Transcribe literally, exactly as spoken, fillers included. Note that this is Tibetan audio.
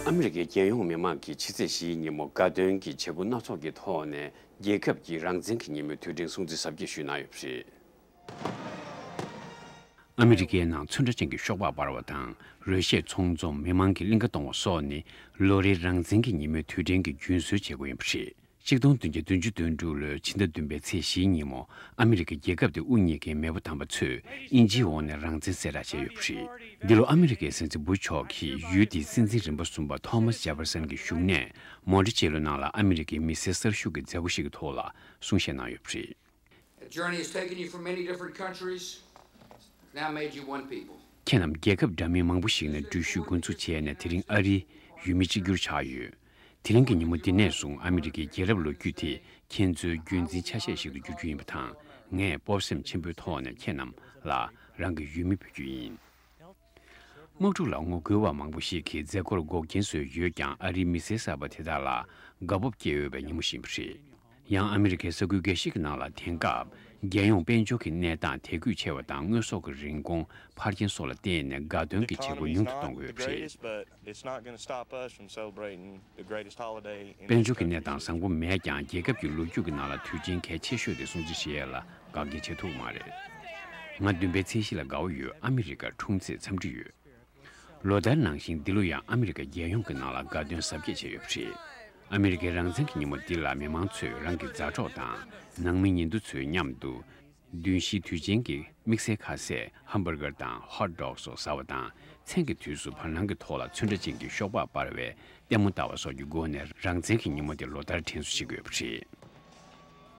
ཨ་མི་རི་ཀའི་རྒྱལ་ཡོངས་མི་མང་གིས་ཕྱི་ཚེས་བཞིའི་ཉིན་མོ་དགའ་སྟོན་གྱི་བྱེད་སྒོ་སྣ་ཚོགས་ཀྱི་ཐོག་ནས་རྒྱལ་ཁབ་ཀྱི་རང་བཙན་གྱི་ཉིན་མོའི་དུས་དྲན་སྲུང་བརྩི་གཟབ་རྒྱས་ཞུས་གནང་ཡོད་པ་རེད། ཨ་མི་རི་ཀའི་ནང་ཚོན་ཁྲ་ཅན་གྱི་ཤོག་སྦག་སྤར་བ་དང་། རོལ་གཞས་ཚོང་འཛོམས། མི་མང་གི་གླིང་ག་གཏོང་བ་སོགས་ནི་ལོ་རེའི་རང་བཙན་གྱི་ཉིན་མོའི་དུས་དྲན་གྱི་རྒྱུན་སྲོལ་བྱེད་སྒོ་ཡིན་པ་རེད། ཆིག་སྟོང་བདུན་བརྒྱ་བདུན་ཅུ་དོན་དྲུག་ལོའི་ཕྱི་ཟླ་བདུན་པའི་ཚེས་བཞིའི་ཉིན་མོ། ཨ་མི་རི་ཀའི་རྒྱལ་ཁབ་དེའི་དབུ་བརྙེས་མཁན་མེས་པོ་དམ་པ་ཚོས་དབྱིན་ཇིའི་འོག་ནས་རང་བཙན་གསལ་བསྒྲགས་བྱས་ཡོད་པ་རེད། འདི་ལོ་ཨ་མི་རི་ཀའི་སྲིད་འཛིན་བུ་ཤ་མཆོག་གིས་ཡུལ་དེའི་སྲིད་འཛིན་རིམ་པ་གསུམ་པ་ཐོ་མཱས་ཇེ་ཕར་སན་གྱི་བཞུགས་གནས་མོན་ཊི་ཅེ་ལོ་ནང་ལ་ཨ་མི་རི་ཀའི་མི་སེར་གསར་ཞུགས་ཀྱི་མཛད་སྒོ་ཞིག་གི་ཐོག་ལ་གསུང་བཤད་གནང་ཡོད་པ་རེད། A journey has taken you from many different countries, now made you one people. ཁྱེད་རྣམས་རྒྱལ་ཁབ་འདྲ་མིན་མང་པོ་ཞིག་ནས་འགྲུལ་བཞུད་འགོ་འཛུགས་བྱས་ནས་དེ་རིང་ཨ་རིའི་ཡུལ་མི་གཅིག་གྱུར་ཆགས་ཡོད། དེ་རིང་གི་ཉིན་མོ་འདི་ནས་བཟུང་ཨ་མི་རི་ཀའི་རྒྱལ་རབས་ལོ་རྒྱུས་དེ་ཁྱེད་ཚོའི་རྒྱུན་འཛིན་ཆ་ཤས་ཤིག་ཏུ་འགྱུར་རྒྱུ་ཡིན་པ་དང་། ངས་སྤོབས་སེམས་ཆེན་པོའི་ཐོག་ནས་ཁྱེད་རྣམས་ལ་རང་གི་ཡུལ་མི་འབོད་རྒྱུ་ཡིན། དམག་འཁྲུག་ལ་ངོ་རྒོལ་བ་མང་པོ་ཞིག་གིས་མཛད་སྒོར་འགོག་རྐྱེན་བཟོས་ཡོད་ཀྱང་། ཨ་རིའི་མི་སེར་གསར་པ་དེ་དག་ལ་དགའ་སྤོབས་སྐྱེ་འོས་པའི་ཉིན་མོ་ཞིག་ཡིན་པ་རེད། ཡང་ཨ་མི་རི་ཀའི་ས་ཁུལ་འགའ་ཞིག་གི་ནང་ལ་དེང་སྐབས་རྒྱལ་ཡོངས་དཔལ་འབྱོར་གྱི་གནས་སྟངས་དད་གུས་ཆེ་བ་དང་། དངོས་ཟོག་གི་རིན་གོང་འཕར་རྐྱེན་སོགས་ལ་བརྟེན་ནས་དགའ་སྟོན་གྱི་བྱེད་སྒོ་ཉུང་དུ་གཏོང་དགོས་པ་རེད། དཔལ་འབྱོར་གྱི་གནས་སྟངས་བཟང་པོ་མེད་ཀྱང་། རྒྱལ་ཁབ་ཀྱི་ལོ་རྒྱུས་ཀྱི་ནང་ལ་དུས་ཆེན་གལ་ཆེ་ཤོས་དེ་སྲུང་བརྩི་བྱེད་ཡས་ལ་དགག་རྒྱག་བྱེད་ཐུབ་ཀྱི་མ་རེད། ང་བདུན་པའི་ཚེས་བཞི་ལ་དགའ་བོ་ཡོད། ཨ་མི་རི་ཀར་འཁྲུངས་ཚེས་འཚམས་འདྲི་ཡོད། ལོ་ལྟར་ནང་བཞིན་འདི་ལོ་ཡང་ཨ་མི་རི་ཀ་རྒྱལ་ཡོངས་ཀྱི་ནང་ལ་དགའ་སྟོན་གཟབ་རྒྱས་བྱས་ཡོད་པ་རེད། ཨ་མི་རི་ཀའི་རང་བཙན་གྱི་ཉིན་མོ་འདི་ལ་མི་མང་ཚོས་རང་གི་མཛའ་གྲོགས་དང་ནང་མི་ཉེ་འདུ་ཚོའི་མཉམ་དུ། བདུན་བཞིའི་དུས་ཆེན་གྱི་དམིགས་བསལ་ཁ་ཟས་ཧམ་བྷར་གར་དང་ཧོཊ་ཌོག་སོགས་ཟ་བ་དང་། མཚན་གྱི་དུས་སུ་བར་སྣང་གི་ཐོག་ལ་ཚོན་ཁྲ་ཅན་གྱི་ཤོག་སྦག་སྤར་བའི་ལྟད་མོ་ལྟ་བ་སོགས་ཀྱི་སྒོ་ནས་རང་བཙན་གྱི་ཉིན་མོ་དེ་ལོ་ལྟར་དྲན་གསོ་བྱེད་དགོས་པ་རེད།